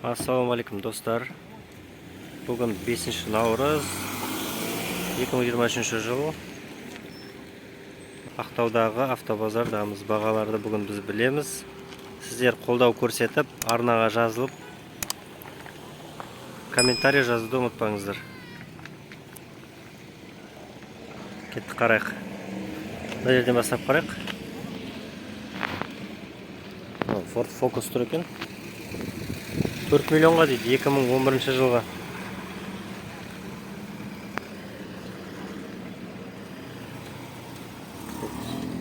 Ассалаумағалейкум, достар! Бүгін 5 наурыз 2023 жыл. Ақтаудағы автобазардамыз. Бағаларды бүгін біз білеміз. Сіздер қолдау көрсетіп, арнаға жазылып, комментарий жазуды ұмытпаңыздар. Кеттік, қарайық. Мына жерден бастап қарайық. Ford Focus тұр екен. 4 миллионға дейді, 2011 жылға.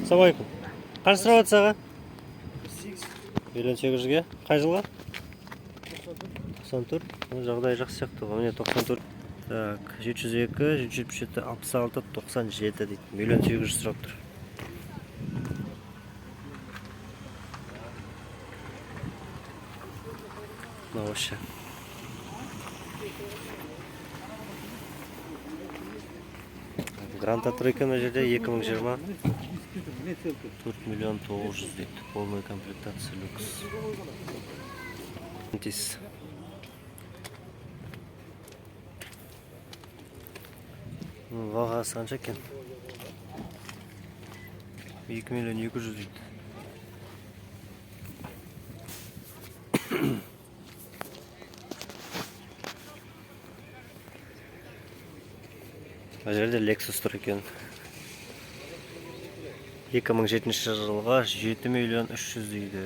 Ассалаумағалейкум. Қанша сұрап жатсыз, аға? 1 миллион 800-ге. Қай жылға? 94. Жағдайы жақсы сияқты ғой. Міне, 94. Так, 702, 777, 66, 97 дейді. 1 миллион 800 сұрап тұр. Мынау вообще. Гранта тұр екен мына жерде, 2020. 4 миллион 900 дейді. Полная комплектация, люкс. Тис. Бағасы қанша екен? 2 миллион 200 дейді. Мына жерде Lexus тұр екен. 2007 жылға, 7 миллион 300 дейді.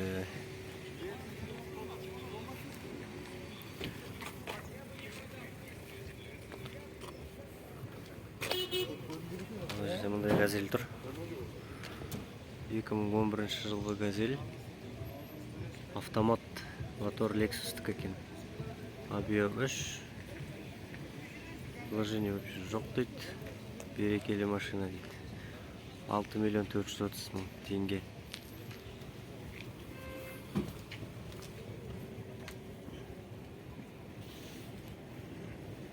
Мына жерде мындай Газель тұр. 2011 жылғы Газель. Автомат, мотор Lexus'тікі екен. Объем 3. Вложение вообще жоқ дейді. Берекелі машина дейді. 6 миллион 430 мың теңге.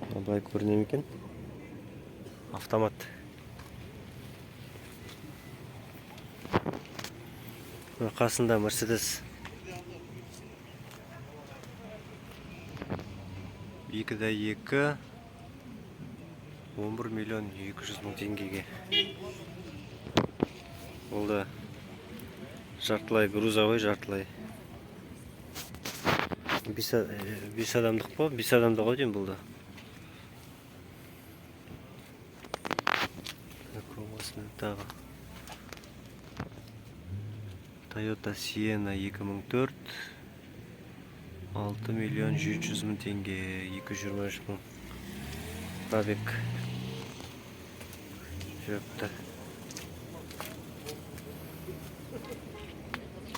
Мына былай көріне ме екен? Автомат. Мына қасында Мерседес. 2 де 2, 11 миллион 200 мың теңгеге. Ол да жартылай грузовой, жартылай. 5 адамдық па? 5 адамдық ау деймін бұл да. Так, осымен тағы. Toyota Sienna 2004, 6 миллион 700 мың теңге, 223 мың пробег жүріпті.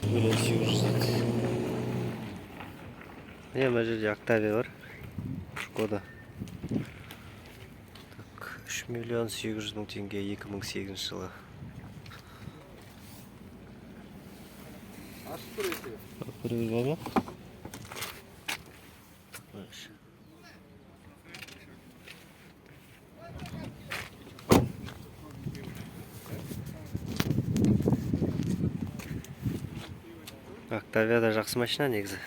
Миллион 800 дейді. Міне, мына жерде Октавия бар. Шкода. Так, 3 миллион 800 мың теңге, 2008 жылы. Ашып тұр есігі. Көруге болады ма? Вообще. Октавия да жақсы машина негізі.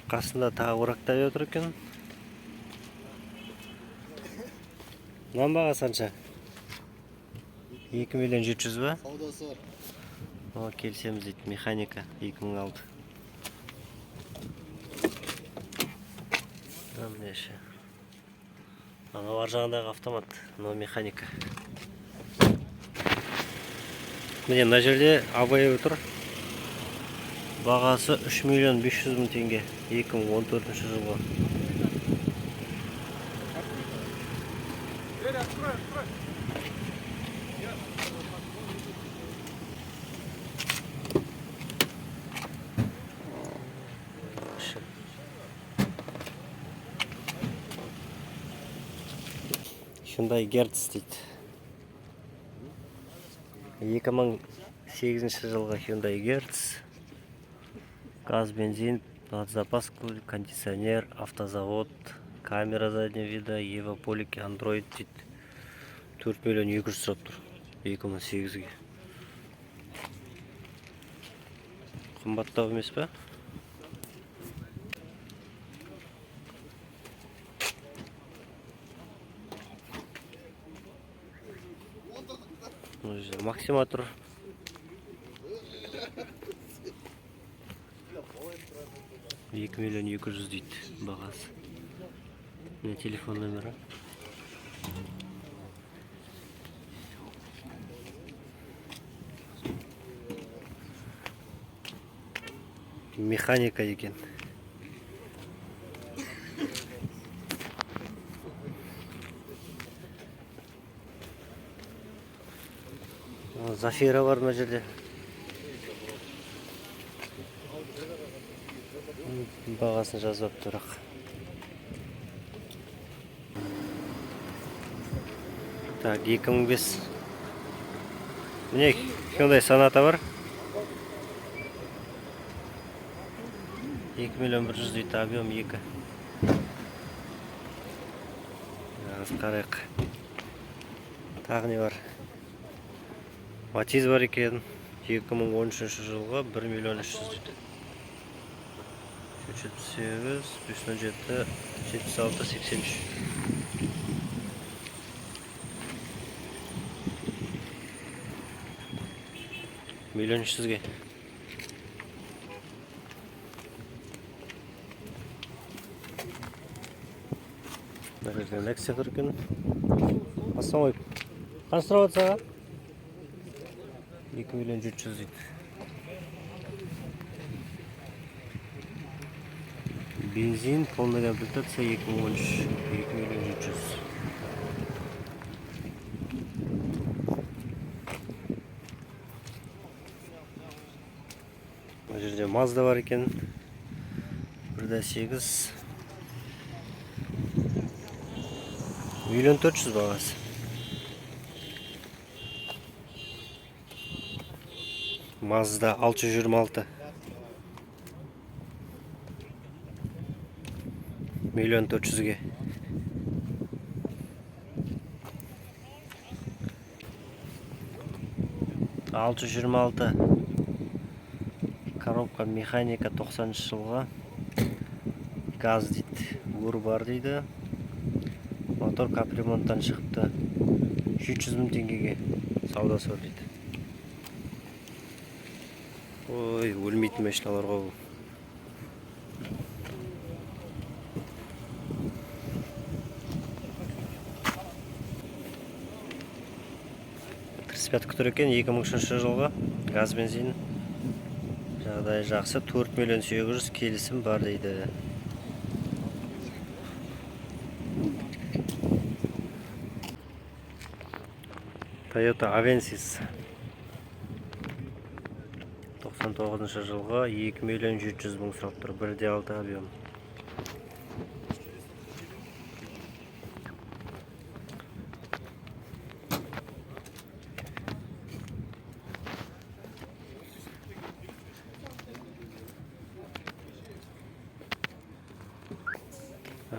Қасында тағы бір Октавия тұр екен. Мынаның бағасы қанша? 2 миллион 700 ба? Саудасы бар. О, келісеміз дейді, механика 2006. Мына ше. Анау ар жағындағы автомат, мынау механика. Міне, мына жерде Авео тұр. Бағасы 3 миллион 500 мың теңге, 2014 жылғы. Дверь открой, открой. Ше. Hyundai Getz дейді. 2008 жылғы Hyundai Getz. Газ, бензин, под запаску, кондиционер, автозавод, камера заднего вида, Ева полики, Android дейді. 4 миллион 200 сұрап тұр. 2008-ге. Қымбаттау емес па? Мына жерде Максима тұр. 2 200 000 дейді бағасы. Міне телефон номері. Механика екен. О, Зафира бар мына жерде. Бағасын жазып бірақ. Так, 2005. Міне, Hyundai Sonata бар. 2 100 000 дейді, объем 2. Аз қарайық. Тағы не бар? Матиз бар екен. 2013 жылғы 1 300 000 дейді. 378 517 76 83. 1 300 000-ге. Мына жерде Nexia тұр екен. Ассалаумағалейкум. Қанша сұрап жатсыз, аға? 2 700 000 дейді. Бензин, полная комплектация, 2013, 2 700 000. Мына жерде Mazda бар екен. 1,8 1 400 000 бағасы. Mazda 626. 1 400 000-ге. 626. Коробка механика, 90 жылғы. Газ дейді. Бур бар дейді. Мотор капремонттан шығыпты. 700 мың теңгеге саудасы бар дейді. Ой, өлмейтін машиналар ғой бұл. 35 тұр екен, 2003 жылғы, газ, бензин, жағдайы жақсы, 4 800 000, келісім бар дейді. Toyota Avensis 99 жылғы, 2 700 000 сұрап тұр, 1,6 объем.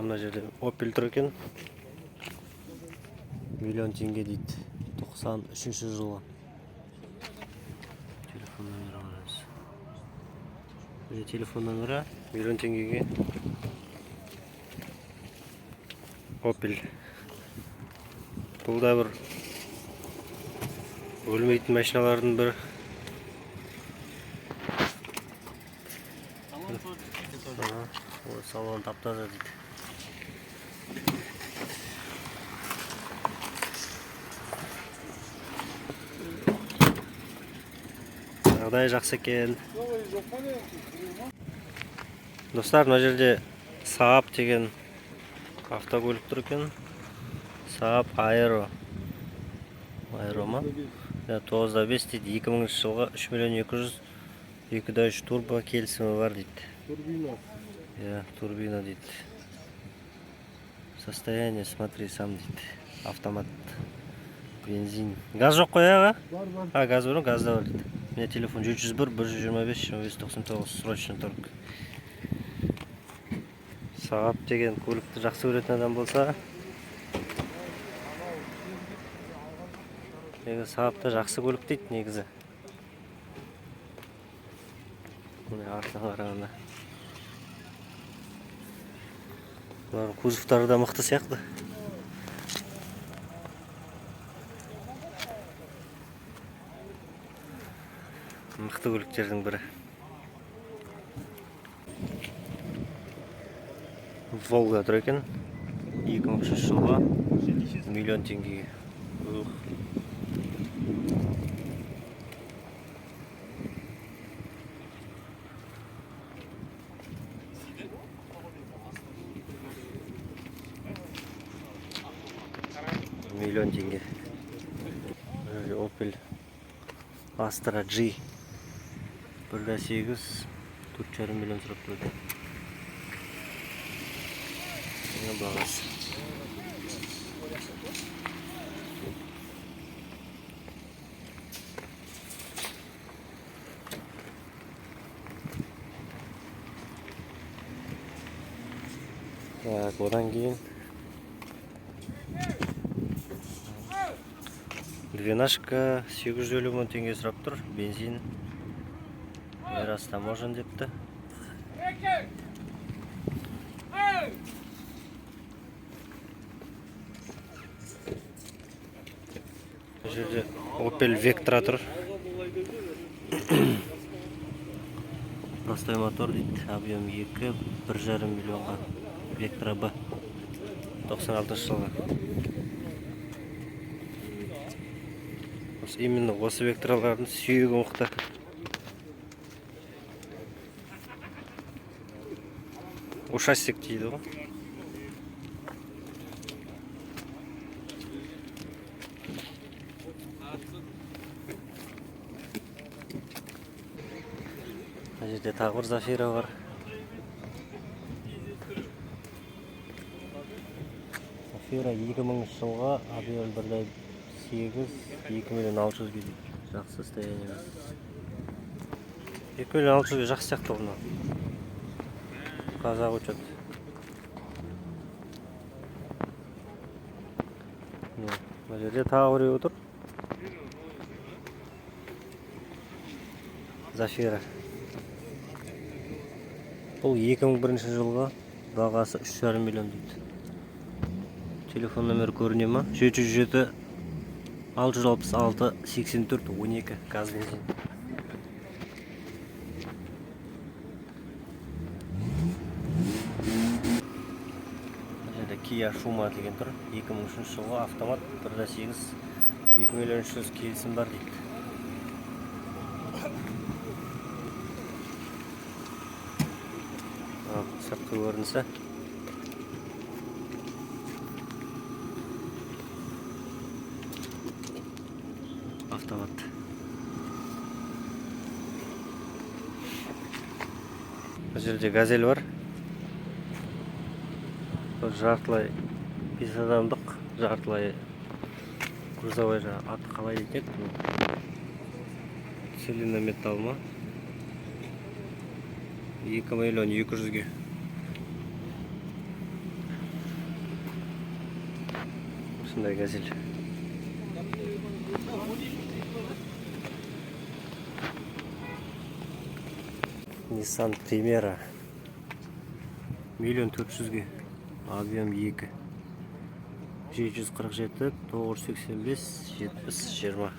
Мына жерде Opel тұр екен. 1 000 000 теңге дейді. 93 жылғы. Телефон номері қараймыз. Міне телефон номері, 1 000 000 теңгеге. Opel. Бұл да бір өлмейтін машиналардың бірі. Ага, ой, салон тап-таза дейді. Жағдайы жақсы екен. Достар, мына жерде Saab деген автокөлік тұр екен. Saab Aero. Aero ма? Ja, 9,5 дейді, 2000 жылғы, 3 200 000, 2,3 турбо, келісімі бар дейді. Турбина. Иә, турбина дейді. Состояние смотри сам дейді. Автомат. Бензин. Газ жоқ қой, аға? Бар, бар. А, газ бар ма? Газ да бар дейді. Міне телефон: 701 125 25 99, срочно торг. Saab деген көлікті жақсы көретін адам болса, негізі Saab та жақсы көлік дейді негізі. Міне, артына қарағанда бұлардың кузовтары да мықты сияқты. Мықты көліктердің бірі. Волга тұр екен, 2003 жылғы, миллион теңгеге. Ух. Миллион теңге. Мына жерде Opel Astra G 1,8, 4,5 миллион сұрап тұр екен. Мына бағасы. Так, одан кейін двенашка 850 мың теңге сұрап тұр. Бензин, не растаможен депті. Бұл жерде Opel Vectra тұр. Простой мотор дейді, объем 2, 1,5 миллионға. Vectra B, 96 жылғы. Осы именно осы Vectrалардың сүйегі мықты. Ушастик дейді ғой. Мына жерде тағы бір Зафира бар. Зафира 2000 жылғы, объем 1,8, 2 миллион 600-ге дейді. Жақсы состояние. 2 миллион 600-ге жақсы сияқты ғой мынау. Қазақ учет. Міне, мына жерде тағы біреу отыр. Зафира. Бұл 2001 жылғы, бағасы 3,5 миллион дейді. Телефон номері көріне ма? 707 666 84 12, газ, бензин. Мына жерде Kia Shuma деген тұр. 2003 жылғы, автомат, 1,8, 2 миллион 300, келісім бар дейді. Ал, сыртқы көрінісі. Автомат. Бұл жерде Газель бар. Бұл жартылай бес адамдық, жартылай грузовой, жаңағы аты қалай дейтін еді бұның? Целинометалл ма? 2 миллион 200-ге. Осындай Газель. Nissan Primera 1 миллион 400-ге, объем 2, 747 985 70 20.